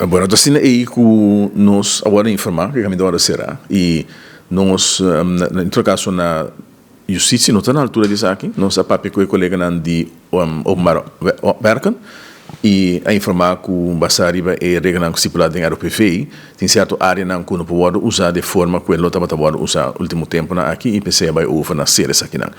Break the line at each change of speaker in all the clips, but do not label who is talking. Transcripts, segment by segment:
Bueno, asina ei ku nos a wòrdu informá ku e kaminda wòrdu será i nos, en todo kaso na Justisia no ta na altura di esaki. Nos a papia ku e koleganan di Openbare Werken i a informá ku basá riba e reglanan stipulá den ROPV tin sierto áreanan ku no por wòrdu usá di e forma ku e lo tabata wòrdu usá último tempunan aki i p'esei a bai over na sera esakinan.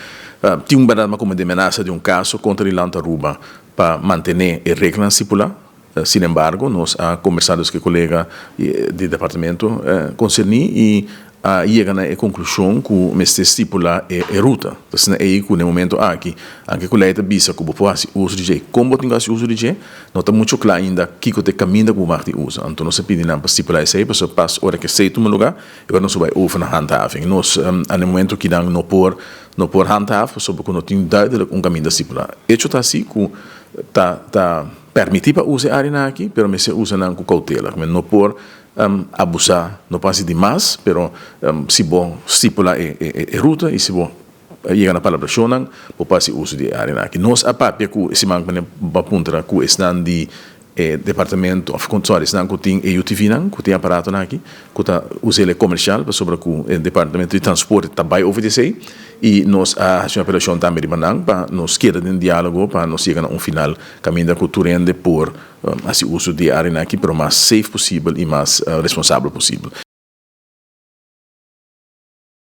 Tin un bèrdat mas komo di menasa di un kaso kontra di Land Aruba pa mantené e reglanan stipulá. Sin embargo, nos a kombersá dus ku e kolega di departamento konserní i a yega na e konklushon ku mester stipulá e ruta. Ta asina ei ku na e momento aki, anke ku lei ta bisa ku bo por hasi uso di dje i kon bo tin ku hasi uso di dje, no ta muchu kla ainda kiko ta e kaminda ku bo mag di usa. Anto nos a pidi nan pa stipulá esei pasobra pas ora ku esei tuma lugá e ora nos lo bai over na handhaving. Nos na e momento kinan no por no por handhaaf pasobra ku no tin duidelijk un kaminda stipulá. Echo ta asi ku ta ta. Permití pa usa e áreanan aki, pero mester usa nan ku koutela. Men no por abusá, no por hasi di mas, pero si bo stipulá e ruta i si bo yega na palabrashonnan, bo por hasi uso di e áreanan aki. Nos a papia ku e siman ku bo a puntra ku esnan di e departamento, òf sòri, esnan ku tin e UTV-nan, ku tin e aparatonan aki, ku ta usa el e komershal, pasobra ku e departamento di transporte ta bai over di esei. I nos a hasi un apelashon tambe riba nan pa nos keda den diálogo pa nos yega na un final kaminda ku tur hende por hasi uso di e áreanan aki pero mas safe posibel i mas responsabel posibel.